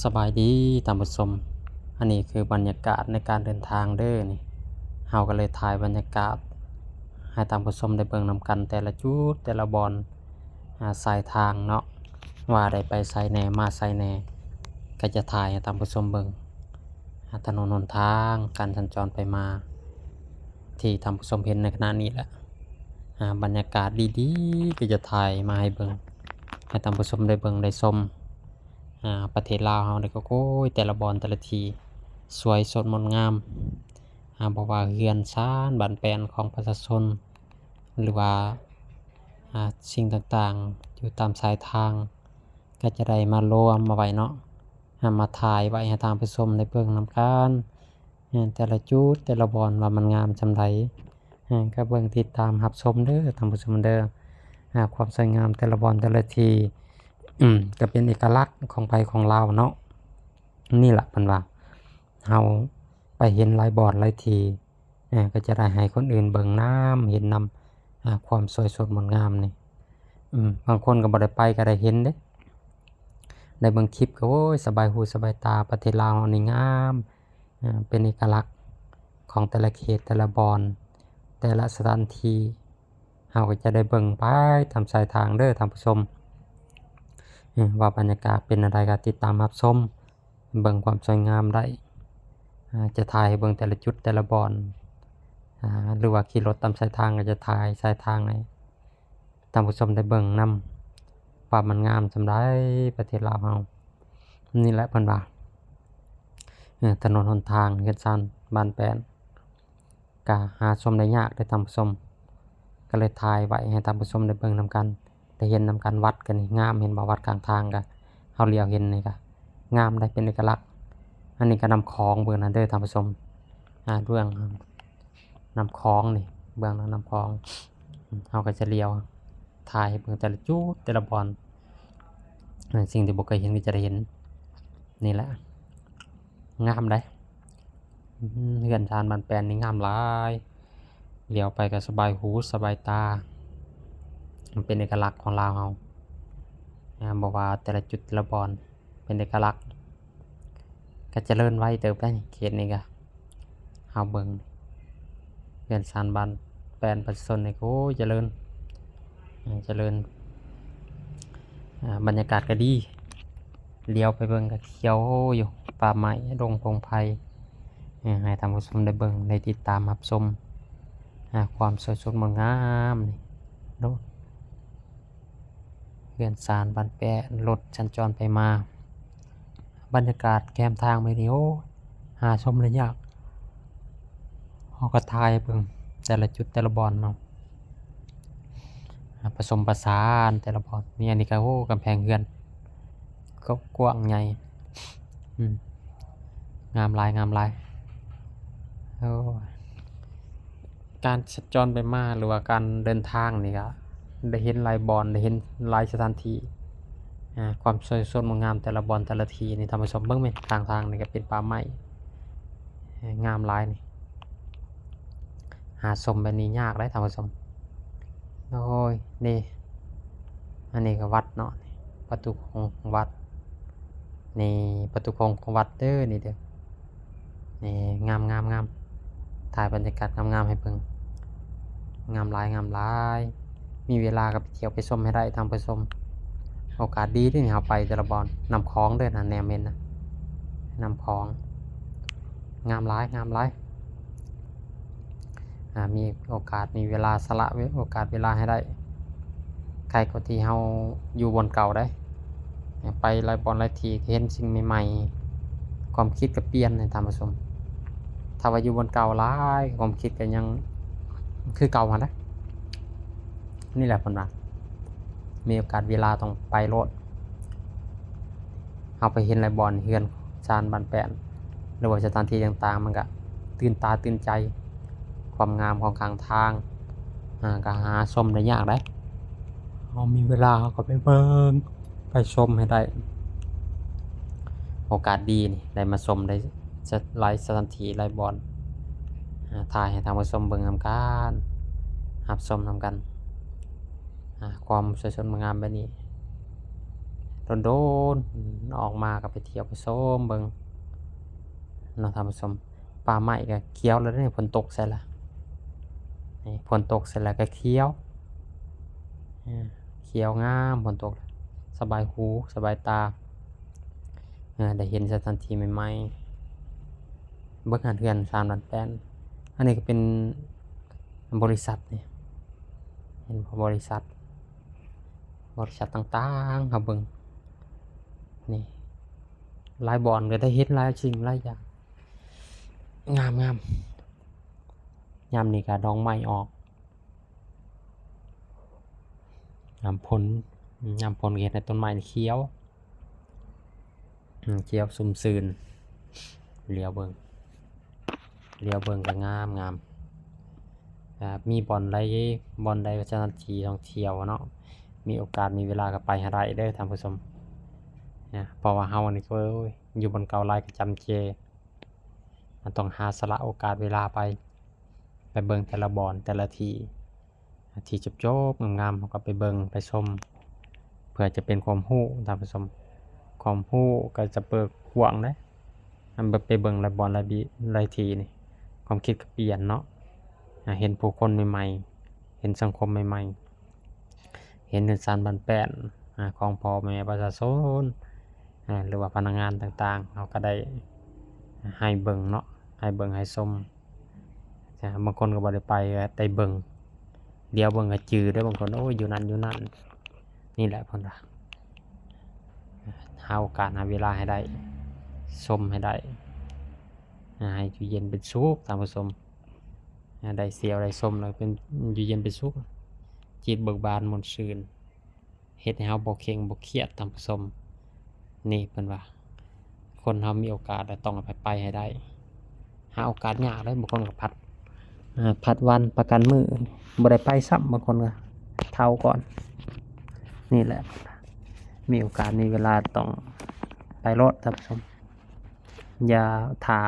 ສະບາຍດີທ່ານຜູ້ຊົມ, ອັນນີ້ຄືບັນຍາກາດໃນການເດີນທາງເດີນີ້. ເຮົາກໍເລີຍຖ່າຍບັນຍາກາດໃຫ້ທ່ານຜູ້ຊົມໄດ້ເບິ່ງນຳກັນ ແຕ່ລະຈຸດແຕ່ລະບ່ອນ ອາ ສາຍທາງເນາະ, ວ່າໄດ້ໄປໃສແດ່ ມາໃສແດ່, ກໍຈະຖ່າຍໃຫ້ທ່ານຜູ້ຊົມເບິ່ງ ອາ ຖະໜົນຫົນທາງ ການສັນຈອນໄປມາ ທີ່ທ່ານຜູ້ຊົມເຫັນໃນຂະນະນີ້ແຫຼະ. ອາ ບັນຍາກາດດີໆ ກໍຈະຖ່າຍມາໃຫ້ເບິ່ງ ໃຫ້ທ່ານຜູ້ຊົມໄດ້ເບິ່ງໄດ້ຊົມ. ອາ ປະເທດລາວເຮົານີ້ກໍ ໂອ້ຍ ແຕ່ລະບ່ອນແຕ່ລະທີ່ ສວຍສົດງົດງາມ. ອາ ບໍ່ວ່າເຮືອນຊານບ້ານແປ້ນຂອງປະຊາຊົນ ຫຼືວ່າ ອາ ສິ່ງຕ່າງໆ ຢູ່ຕາມຊາຍທາງ ກໍຈະໄດ້ມາລວມມາໄວ້ເນາະ, ອາ ມາຖ່າຍໄວ້ໃຫ້ທ່ານຜູ້ຊົມໄດ້ເບິ່ງນຳກັນ. ແມ່ນແຕ່ລະຈຸດແຕ່ລະບ່ອນວ່າມັນງາມສ່ຳໃດ ເອີ ກໍເບິ່ງຕິດຕາມຮັບຊົມເດີທ່ານຜູ້ຊົມເດີ. ອາ ຄວາມສວຍງາມແຕ່ລະບ່ອນແຕ່ລະທີ່ ອືມ ກໍເປັນເອກະລັກຂອງໃຜຂອງລາວເນາະ. ນີ້ລະເພິ່ນວ່າ ເຮົາໄປເຫັນຫຼາຍບ່ອນຫຼາຍທີ່ ເອີ ກໍຈະໄດ້ໃຫ້ຄົນອື່ນເບິ່ງນຳ ເຫັນນຳ ອາ ຄວາມສວຍສົດງົດງາມນີ້. ອືມ ບາງຄົນກໍບໍ່ໄດ້ໄປກໍໄດ້ເຫັນເດ້ ໄດ້ເບິ່ງຄລິບກໍ ໂອ້ຍ ສະບາຍຫູສະບາຍຕາ. ປະເທດລາວເຮົານີ້ງາມ ເປັນເອກະລັກຂອງແຕ່ລະເຂດ ແຕ່ລະບ່ອນ ແຕ່ລະສະຖານທີ່ ເຮົາກໍຈະໄດ້ເບິ່ງໄປຕາມສາຍທາງເດີທ່ານຜູ້ຊົມ. ເອີ ວ່າບັນຍາກາດເປັນແນວໃດກໍຕິດຕາມຮັບຊົມ ເບິ່ງຄວາມສວຍງາມໄດ້. ອາ ຈະຖ່າຍໃຫ້ເບິ່ງແຕ່ລະຈຸດແຕ່ລະບ່ອນ ອາ ຫຼືວ່າຂີ່ລົດຕາມສາຍທາງ ກໍຈະຖ່າຍສາຍທາງໃຫ້ທ່ານຜູ້ຊົມໄດ້ເບິ່ງນຳ ວ່າມັນງາມສ່ຳໃດປະເທດລາວເຮົາ. ນີ້ແຫຼະເພິ່ນວ່າ ເອີ ຖະໜົນຫົນທາງ ເຮືອນຊານບ້ານແປ້ນ ກະຫາຊົມໄດ້ຍາກເດ້ທ່ານຜູ້ຊົມ, ກໍເລີຍຖ່າຍໄວ້ໃຫ້ທ່ານຜູ້ຊົມໄດ້ເບິ່ງນຳກັນ ໄດ້ເຫັນນຳກັນ. ວັດກໍນີ້ງາມ ເຫັນບໍ່? ວັດກາງທາງກໍ ເຮົາຫຼຽວເຫັນນີ້ກໍງາມໄດ໋ ເປັນເອກະລັກ. ອັນນີ້ກໍນ້ຳຂອງເບິ່ງນະເດີທ່ານຜູ້ຊົມ ອາ ເບື້ອງນ້ຳຂອງນີ້ ເບື້ອງນ້ຳຂອງ. ເຮົາກໍຈະຫຼຽວຖ່າຍໃຫ້ເບິ່ງແຕ່ລະຈຸດແຕ່ລະບ່ອນ ສິ່ງທີ່ບໍ່ເຄີຍເຫັນກໍຈະໄດ້ເຫັນ. ນີ້ແຫຼະ ງາມໃດ໋ ເຮືອນຊານບ້ານແປ້ນນີ້ງາມຫຼາຍ, ຫຼຽວໄປກໍສະບາຍຫູສະບາຍຕາ. ມັນເປັນເອກະລັກຂອງລາວເຮົາ ອາ ບໍ່ວ່າແຕ່ລະຈຸດແຕ່ລະບ່ອນ ເປັນເອກະລັກ. ກໍຈະເລີນໄວເຕີບໄດ໋ ເຂດນີ້ກໍ ເຮົາເບິ່ງເຮືອນຊານບ້ານແປ້ນປະຊາຊົນນີ້ ໂອ້ຍ ຈະເລີນ ຈະເລີນ. ອາ ບັນຍາກາດກໍດີ ຫຼຽວໄປເບິ່ງກໍຂຽວຢູ່ ປ່າໄມ້ ດົງພົງໄພ. ເອີ ໃຫ້ທ່ານຜູ້ຊົມໄດ້ເບິ່ງ ໄດ້ຕິດຕາມຮັບຊົມ ອາ ຄວາມສວຍສົດງົດງາມນີ້ເນາະ. ເຮືອນຊານບ້ານແປ້ນ ລົດສັນຈອນໄປມາ. ບັນຍາກາດແຄມທາງແບບນີ້ ໂອ້ ຫາຊົມໄດ້ຍາກ. ເຮົາກໍຖ່າຍໃຫ້ເບິ່ງແຕ່ລະຈຸດແຕ່ລະບ່ອນເນາະ ອາ ປະສົມປະສານແຕ່ລະບ່ອນ. ນີ້ ອັນນີ້ກໍ ໂອ້ ກຳແພງເຮືອນກໍກວ້າງໃຫຍ່ ອືມ ງາມຫຼາຍ ງາມຫຼາຍ. ໂອ້ ການສັນຈອນໄປມາ ຫຼືວ່າການເດີນທາງນີ້ກະໄດ້ເຫັນຫຼາຍບ່ອນ ໄດ້ເຫັນຫຼາຍສະຖານທີ່ ອາ ຄວາມສວຍສົດງົດງາມແຕ່ລະບ່ອນແຕ່ລະທີ່ນີ້ ທ່ານຜູ້ຊົມເບິ່ງແມ່ນ ຂ້າງທາງນີ້ກະເປັນປ່າໄມ້ ເອີ ງາມຫຼາຍນີ້. ຫາຊົມແບບນີ້ຍາກເດ້ທ່ານຜູ້ຊົມ. ໂອ້ຍ ນີ້ ອັນນີ້ກໍວັດເນາະ ປະຕູໂຂງຂອງວັດ. ນີ້ປະຕູໂຂງຂອງວັດເດີ ນີ້ເດີ ນີ້ ງາມ ງາມ ງາມ. ຖ່າຍບັນຍາກາດງາມໆໃຫ້ເບິ່ງ ງາມຫຼາຍ ງາມຫຼາຍ. ມີເວລາກໍໄປທ່ຽວໄປຊົມໃຫ້ໄດ້ທ່ານຜູ້ຊົມ. ໂອກາດດີເດ້ນີ້ ເຮົາໄປແຕ່ລະບ່ອນ. ນ້ຳຂອງເດີນະ ແນມເຫັນນະ ນ້ຳຂອງ ງາມຫຼາຍ ງາມຫຼາຍ. ອາ ມີໂອກາດ ມີເວລາ ສະຫຼະເວ ໂອກາດເວລາໃຫ້ໄດ້ ໄກກວ່າທີ່ເຮົາຢູ່ບ່ອນເກົ່າໄດ໋. ໄປຫຼາຍບ່ອນຫຼາຍທີ່ ເຫັນສິ່ງໃໝ່ໆ ຄວາມຄິດກໍປ່ຽນໃຫ້ທ່ານຜູ້ຊົມ. ຖ້າວ່າຢູ່ບ່ອນເກົ່າຫຼາຍ ຄວາມຄິດກໍຍັງຄືເກົ່າຫັ້ນນະ. ນີ້ແຫຼະເພິ່ນວ່າ ມີໂອກາດເວລາຕ້ອງໄປໂລດ. ເຮົາໄປເຫັນຫຼາຍບ່ອນ ເຮືອນຊານບ້ານແປ້ນ ຫຼືວ່າສະຖານທີ່ຕ່າງໆ ມັນກະຕື່ນຕາຕື່ນໃຈ ຄວາມງາມຂອງຂ້າງທາງ ອາ ກະຫາຊົມໄດ້ຍາກໄດ໋. ເຮົາມີເວລາເຮົາກໍໄປເບິ່ງໄປຊົມໃຫ້ໄດ້. ໂອກາດດີນີ້ ໄດ້ມາຊົມໄດ້ຫຼາຍສະຖານທີ່ຫຼາຍບ່ອນ ອາ ຖ່າຍໃຫ້ທ່ານຜູ້ຊົມເບິ່ງນຳກັນ ຮັບຊົມນຳກັນ. ອາ ຄວາມສວຍສົດງົດງາມແບບນີ້ ໂດນໆ ອອກມາກໍໄປທ່ຽວໄປຊົມເບິ່ງເນາະທ່ານຜູ້ຊົມ. ປ່າໄມ້ກໍຂຽວແລ້ວເດ້ ຝົນຕົກໃສ່ລະ ນີ້ ຝົນຕົກໃສ່ລະກໍຂຽວ ເອີ ຂຽວງາມ ຝົນຕົກ ສະບາຍຫູສະບາຍຕາ ເອີ ໄດ້ເຫັນສະຖານທີ່ໃໝ່ໆ. ເບິ່ງຫັ້ນເຮືອນຊານບ້ານແປ້ນ ອັນນີ້ກໍເປັນບໍລິສັດນີ້ ເຫັນບໍ່ ບໍລິສັດ ບໍລິສັດຕ່າງໆ ເຮົາເບິ່ງນີ້ ຫຼາຍບ່ອນກໍໄດ້ເຫັນຫຼາຍສິ່ງຫຼາຍຢ່າງ ງາມໆ. ຍາມນີ້ກໍດອກໄມ້ອອກ ຍາມຝົນ ຍາມຝົນກໍເຮັດໃຫ້ຕົ້ນໄມ້ຂຽວ ອືມ ຂຽວຊຸ່ມຊື່ນ ຫຼຽວເບິ່ງ ຫຼຽວເບິ່ງກໍງາມໆ. ອ່າ ມີບ່ອນໃດ ບ່ອນໃດສະຖານທີ່ທ່ອງທ່ຽວເນາະ ມີໂອກາດມີເວລາກໍໄປຫາໄດ້ເດີທ່ານຜູ້ຊົມ ນະ ເພາະວ່າເຮົານີ້ ໂອ້ຍ ຢູ່ບ່ອນເກົ່າຫຼາຍກໍຈຳເຈ ມັນຕ້ອງຫາສະຫຼະໂອກາດເວລາໄປ ໄປເບິ່ງແຕ່ລະບ່ອນແຕ່ລະທີ່ ທີ່ຈົບໆ ງາມໆ ເຮົາກໍໄປເບິ່ງໄປຊົມ ເພື່ອຈະເປັນຄວາມຮູ້ທ່ານຜູ້ຊົມ ຄວາມຮູ້ກໍຈະເປີດກວ້າງເດ້. ອັນໄປເບິ່ງຫຼາຍບ່ອນຫຼາຍບີ ຫຼາຍທີ່ນີ້ ຄວາມຄິດກໍປ່ຽນເນາະ ອາ ເຫັນຜູ້ຄົນໃໝ່ໆ ເຫັນສັງຄົມໃໝ່ໆ ເຫັນເຮືອນຊານບ້ານແປ້ນ ອາ ຂອງພໍ່ແມ່ປະຊາຊົນ ອາ ຫຼືວ່າພະນັກງານຕ່າງໆ ເຮົາກໍໄດ້ໃຫ້ເບິ່ງເນາະ ໃຫ້ເບິ່ງໃຫ້ຊົມ. ບາງຄົນກໍບໍ່ໄດ້ໄປ ກໍໄດ້ເບິ່ງ ດຽວເບິ່ງກໍຈື່ເດ້ ບາງຄົນ ໂອ້ຍ ຢູ່ນັ້ນຢູ່ນັ້ນ. ນີ້ແຫຼະເພິ່ນວ່າ ຫາໂອກາດຫາເວລາໃຫ້ໄດ້ ຊົມໃຫ້ໄດ້ ໃຫ້ຢູ່ເຢັນເປັນສຸກທ່ານຜູ້ຊົມ ໄດ້ທ່ຽວໄດ້ຊົມແລ້ວເປັນ ຢູ່ເຢັນເປັນສຸກ ຈິດເບີກບານມ່ວນຊື່ນ ເຮັດໃຫ້ເຮົາບໍ່ເຄັ່ງບໍ່ຄຽດທ່ານຜູ້ຊົມ. ນີ້ເພິ່ນວ່າ ຄົນເຮົາມີໂອກາດແລ້ວຕ້ອງເອົາໄປ ໄປໃຫ້ໄດ້ ຫາໂອກາດຍາກເດ້ ບາງຄົນກໍພັດ ອາ ພັດວັນປະກັນມື້ ບໍ່ໄດ້ໄປຊ້ຳ ບາງຄົນກໍເຖົ້າກ່ອນ. ນີ້ແຫຼະ ມີໂອກາດມີເວລາຕ້ອງໄປໂລດທ່ານຜູ້ຊົມ ຢ່າຖ້າ.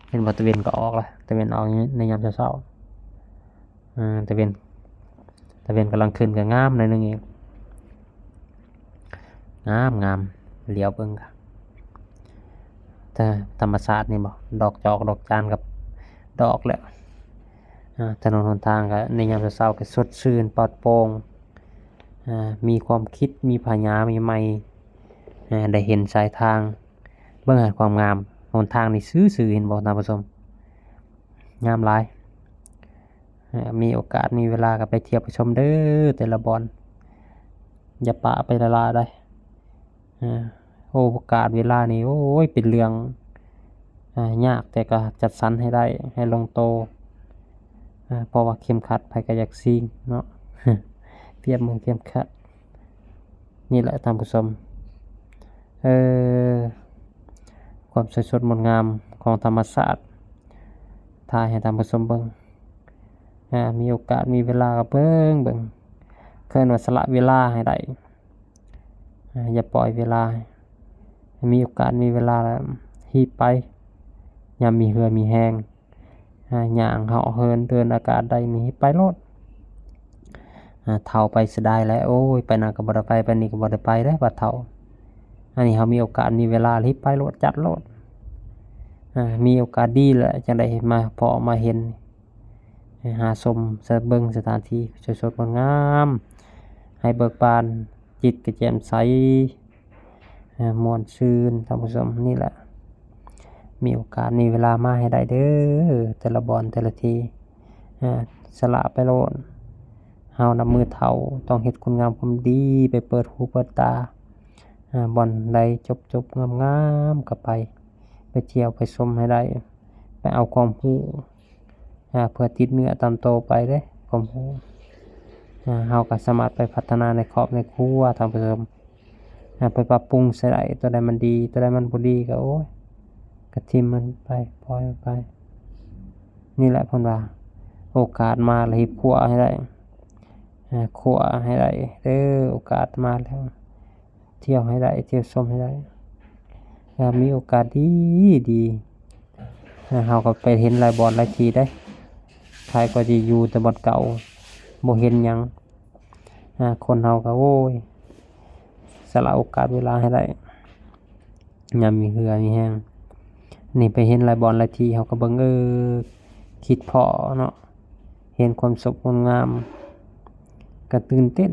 ເຫັນບໍ່ ຕາເວັນກໍອອກລະ ຕາເວັນອອກໃນຍາມເຊົ້າໆ ເອີ ຕາເວັນ ຕາເວັນກຳລັງຂຶ້ນກໍງາມໜ້ອຍໜຶ່ງອີກ ງາມໆ ຫຼຽວເບິ່ງກະ ທ- ທຳມະຊາດນີ້ບໍ່ ດອກຈອກດອກຈານກັບດອກແລ້ວ ອາ ຖະໜົນຫົນທາງກໍໃນຍາມເຊົ້າໆກໍສົດຊື່ນປອດໂປ່ງ ອາ ມີຄວາມຄິດ ມີພະຍາໃໝ່ໆ ອາ ໄດ້ເຫັນສາຍທາງ. ເບິ່ງຫັ້ນຄວາມງາມ ຫົນທາງນີ້ຊື່ໆ ເຫັນບໍ່ທ່ານຜູ້ຊົມ ງາມຫຼາຍ. ເອີ ມີໂອກາດມີເວລາກໍໄປທ່ຽວໄປຊົມເດີ ແຕ່ລະບ່ອນ ຢ່າປະໄປລ້າໆ ໄດ້. ເອີ ໂອກາດເວລານີ້ ໂອ້ຍ ເປັນເລື່ອງ ອາ ຍາກ ແຕ່ກໍຈັດສັນໃຫ້ໄດ້ ໃຫ້ລົງໂຕ ອາ ເພາະວ່າເຂັມຂັດໃຜກໍຢາກຊິງເນາະ ປຽບເໝືອນເຂັມຂັດ. ນີ້ແຫຼະທ່ານຜູ້ຊົມ ເອີ ຄວາມສວຍສົດງົດງາມຂອງທຳມະຊາດ ຖ່າຍໃຫ້ທ່ານຜູ້ຊົມເບິ່ງ ອາ ມີໂອກາດມີເວລາກໍເບິ່ງ ເບິ່ງ ເອີ້ນວ່າສະຫຼະເວລາໃຫ້ໄດ້ ອາ ຢ່າປ່ອຍເວລາ ໃຫ້ມີໂອກາດມີເວລາແລ້ວຮີບໄປ ຍາມມີເຫື່ອມີແຮງ. ຫາ ຍ່າງເຫາະເຫີນເດີນອາກາດໄດ້ນີ້ໄປໂລດ ຫາ ເຖົ້າໄປເສຍດາຍແຫຼະ ໂອ້ຍ ໄປນັ້ນກໍບໍ່ໄດ້ໄປ ໄປນີ້ກໍບໍ່ໄດ້ໄປເດ້ ບາດເຖົ້າ ອັນນີ້ເຮົາມີໂອກາດມີເວລາ ຮີບໄປໂລດ ຈັດໂລດ ຫາ ມີໂອກາດດີແຫຼະ ຈັ່ງໄດ້ມາພໍ້ມາເຫັນ ຫາຊົມສະ ເບິ່ງສະຖານທີ່ສວຍສົດງົດງາມ ໃຫ້ເບີກບານ ຈິດກະແຈ່ມໃສ ເອີ ມ່ວນຊື່ນທ່ານຜູ້ຊົມ ນີ້ແຫຼະ ມີໂອກາດມີເວລາມາໃຫ້ໄດ້ເດີ ແຕ່ລະບ່ອນແຕ່ລະທີ່ ເອີ ສະຫຼະໄປໂລດ ເຮົານັບມື້ເຖົ້າ ຕ້ອງເຮັດຄຸນງາມຄວາມດີ ໄປເປີດຫູເປີດຕາ ເອີ ບ່ອນໃດຈົບໆ ງາມໆ ກໍໄປ ໄປທ່ຽວໄປຊົມໃຫ້ໄດ້ ໄປເອົາຄວາມຮູ້ ອາ ເພື່ອຕິດເນື້ອຕາມໂຕໄປເດ້ ຄວາມຮູ້ ອາ ເຮົາກໍສາມາດໄປພັດທະນາໃນຄອບໃນຄົວທ່ານຜູ້ຊົມ ອາ ໄປປັບປຸງໃສ່ໄດ້ ຕົວໃດມັນດີ ຕົວໃດມັນບໍ່ດີກໍ ໂອ້ຍ ກໍຖິ້ມມັນໄປ ປ່ອຍມັນໄປ ນີ້ແຫຼະເພິ່ນວ່າ ໂອກາດມາແລ້ວຮີບຄວ້າໃຫ້ໄດ້ ອາ ຄວ້າໃຫ້ໄດ້ເດີ ໂອກາດມາແລ້ວ ທ່ຽວໃຫ້ໄດ້ ທ່ຽວຊົມໃຫ້ໄດ້ ຍາມມີໂອກາດດີໆ ເຮົາກໍໄປເຫັນຫຼາຍບ່ອນຫຼາຍທີ່ເດ້ ໃຜກໍຊິຢູ່ແຕ່ບ່ອນເກົ່າ ບໍ່ເຫັນຫຍັງ ຄົນເຮົາກໍ ໂອ້ຍ ສະຫຼະໂອກາດເວລາໃຫ້ໄດ້ ຍາມມີເຫື່ອມີແຮງ. ນີ້ໄປເຫັນຫຼາຍບ່ອນຫຼາຍທີ່ ເຮົາກໍເບິ່ງ ເອີ ຄິດພໍ້ເນາະ ເຫັນຄວາມສົບງົດງາມ ກໍຕື່ນເຕັ້ນ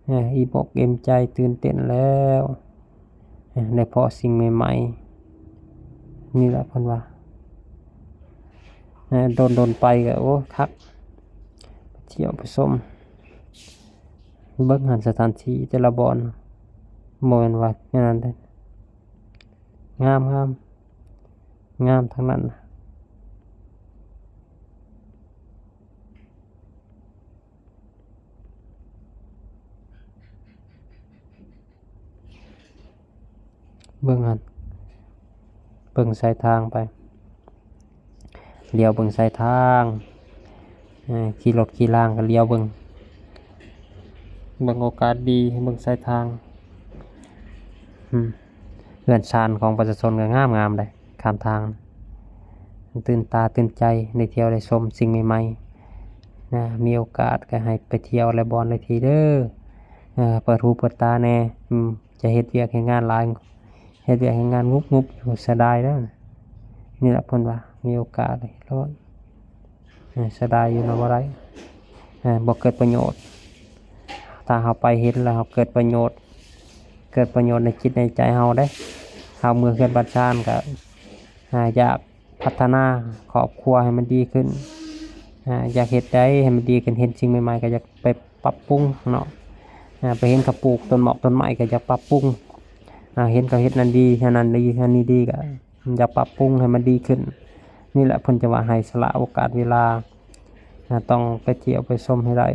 ເອີ ອີ່ບົກເອັມໃຈ ຕື່ນເຕັ້ນແລ້ວ ເອີ ໄດ້ພໍ້ສິ່ງໃໝ່ໆ. ນີ້ແຫຼະເພິ່ນວ່າ ເອີ ດົນໆໄປກໍ ໂອ້ ຄັກ ໄປທ່ຽວໄປຊົມ. ເບິ່ງຫັ້ນ ສະຖານທີ່ແຕ່ລະບ່ອນ ບໍ່ແມ່ນວ່າແນວນັ້ນເດ້ ງາມໆ ງາມທັງນັ້ນ. ເບິ່ງຫັ້ນ ເບິ່ງສາຍທາງໄປ ຫຼຽວເບິ່ງສາຍທາງ ເອີ ຂີ່ລົດຂີ່ລາງກໍຫຼຽວເບິ່ງ ເບິ່ງໂອກາດດີ ເບິ່ງສາຍທາງ. ອືມ ເຮືອນຊານຂອງປະຊາຊົນກໍງາມໆເດ້ ຂ້າມທາງ ຕື່ນຕາຕື່ນໃຈ ໄດ້ທ່ຽວໄດ້ຊົມສິ່ງໃໝ່ໆນະ. ມີໂອກາດກໍໃຫ້ໄປທ່ຽວຫຼາຍບ່ອນຫຼາຍທີ່ເດີ ເອີ ເປີດຫູເປີດຕາແດ່. ອືມ ຈະເຮັດວຽກເຮັດງານຫຼາຍ ເຮັດວຽກເຮັດງານງຸບໆຢູ່ ເສຍດາຍແລ້ວ. ນີ້ແຫຼະເພິ່ນວ່າ ມີໂອກາດໂລດ ເສຍດາຍຢູ່ນະ ບໍ່ໄດ້ ເອີ ບໍ່ເກີດປະໂຫຍດ. ຖ້າເຮົາໄປເຫັນແລ້ວ ເຮົາເກີດປະໂຫຍດ ເກີດປະໂຫຍດໃນຈິດໃນໃຈເຮົາເດ້. ເຮົາເມືອເຮືອນບ້ານຊານກໍ ອາ ຢາກພັດທະນາຄອບຄົວໃຫ້ມັນດີຂຶ້ນ ອາ ຢາກເຮັດໃດໃຫ້ມັນດີຂຶ້ນ ເຫັນສິ່ງໃໝ່ໆກໍຢາກໄປປັບປຸງເນາະ. ອາ ໄປເຫັນເຂົາປູກຕົ້ນໝອກຕົ້ນໄມ້ກໍຢາກປັບປຸງ ອາ ເຫັນເຂົາເຮັດນັ້ນດີ ອັນນັ້ນດີ ອັນນີ້ດີກໍ ຢາກປັບປຸງໃຫ້ມັນດີຂຶ້ນ. ນີ້ແຫຼະເພິ່ນຈະວ່າໃຫ້ສະຫຼະໂອກາດເວລາ ອາ ຕ້ອງໄປທ່ຽວໄປຊົມໃຫ້ໄດ້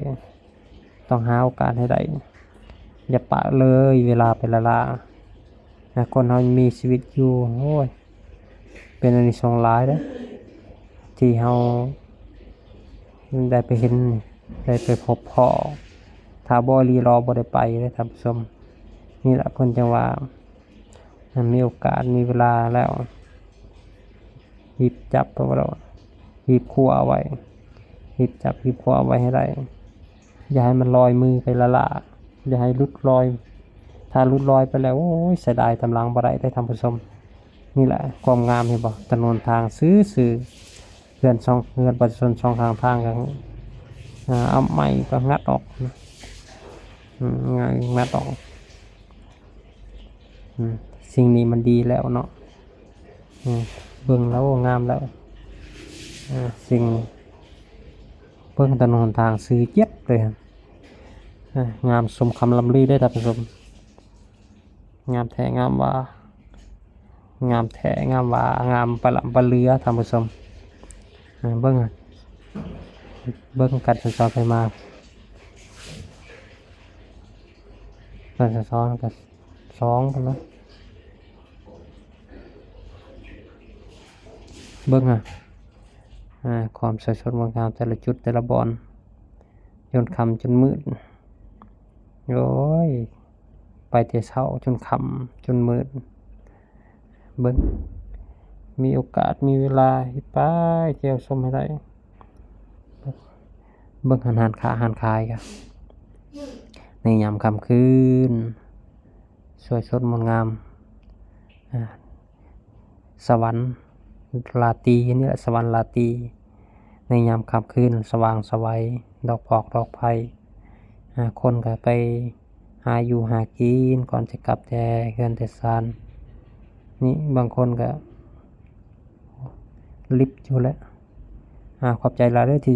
ຕ້ອງຫາໂອກາດໃຫ້ໄດ້ ຢ່າປະເລີຍເວລາໄປລ້າໆ. ອາ ຄົນເຮົາມີຊີວິດຢູ່ ໂອ້ຍ ເປັນອານິສົງຫຼາຍເດ້ ທີ່ເຮົາໄດ້ໄປເຫັນ ໄດ້ໄປພົບພໍ້. ຖ້າບໍ່ອີ່ຫຼີລໍບໍ່ໄດ້ໄປເດ້ທ່ານຜູ້ຊົມ. ນີ້ແຫຼະເພິ່ນຈັ່ງວ່າ ມີໂອກາດມີເວລາແລ້ວ ຮີບຈັບເອົາໄວ້ໂລດ ຮີບຄວ້າເອົາໄວ້ ຮີບຈັບຮີບຄວ້າເອົາໄວ້ໃຫ້ໄດ້ ຢ່າໃຫ້ມັນລອຍມືໄປລ້າໆ ຢ່າໃຫ້ຫຼຸດລອຍ. ຖ້າຫຼຸດລອຍໄປແລ້ວ ໂອ້ຍ ເສຍດາຍຕາມຫຼັງບໍ່ໄດ້ເດ້ທ່ານຜູ້ຊົມ. ນີ້ແຫຼະຄວາມງາມ ເຫັນບໍ່? ຖະໜົນທາງຊື່ໆ ເຮືອນຊ່ອງ ເຮືອນປະຊາຊົນຊ່ອງຂ້າງທາງກໍ ອາ ເອົາໄມ້ກໍງັດອອກ ອືມ ງັດອອກ. ອືມ ສິ່ງນີ້ມັນດີແລ້ວເນາະ ອືມ ເບິ່ງແລ້ວງາມແລ້ວ ອາ ສິ່ງ ເບິ່ງຖະໜົນຫົນທາງຊື່ຈຽບເລີຍ ອາ ງາມສົມຄຳລ່ຳລືເດີທ່ານຜູ້ຊົມ ງາມແທ້ງາມວ່າ ງາມແທ້ງາມວ່າ ງາມປະລ່ຳປະເຫຼືອທ່ານຜູ້ຊົມ. ອາ ເບິ່ງ ເບິ່ງການສັນຈອນໄປມາ ການສັນຈອນກໍສອງພຸ້ນນະ ເບິ່ງ ອາ ຄວາມສວຍສົດງົດງາມແຕ່ລະຈຸດແຕ່ລະບ່ອນ ຈົນຄ່ຳຈົນມືດ ໂອ້ຍ ໄປແຕ່ເຊົ້າຈົນຄ່ຳຈົນມືດ. ເບິ່ງ ມີໂອກາດມີເວລາ ໄປທ່ຽວຊົມໃຫ້ໄດ້ ເບິ່ງຮ້ານ ຮ້ານຄ້າຮ້ານຂາຍກະ ໃນຍາມຄ່ຳຄືນ ສວຍສົດງົດງາມ ອາ ສະຫວັນລາຕີ ນີ້ແຫຼະ ສະຫວັນລາຕີ ໃນຍາມຄ່ຳຄືນ ສະຫວ່າງສະໄຫວ ດອກພອກດອກໄຟ ອາ ຄົນກໍໄປຫາຢູ່ຫາກິນ ກ່ອນຈະກັບແຕ່ເຮືອນແຕ່ຊານ. ນີ້ບາງຄົນກໍລິບຢູ່ແຫຼະ. ອາ ຂອບໃຈຫຼາຍເດີທີ່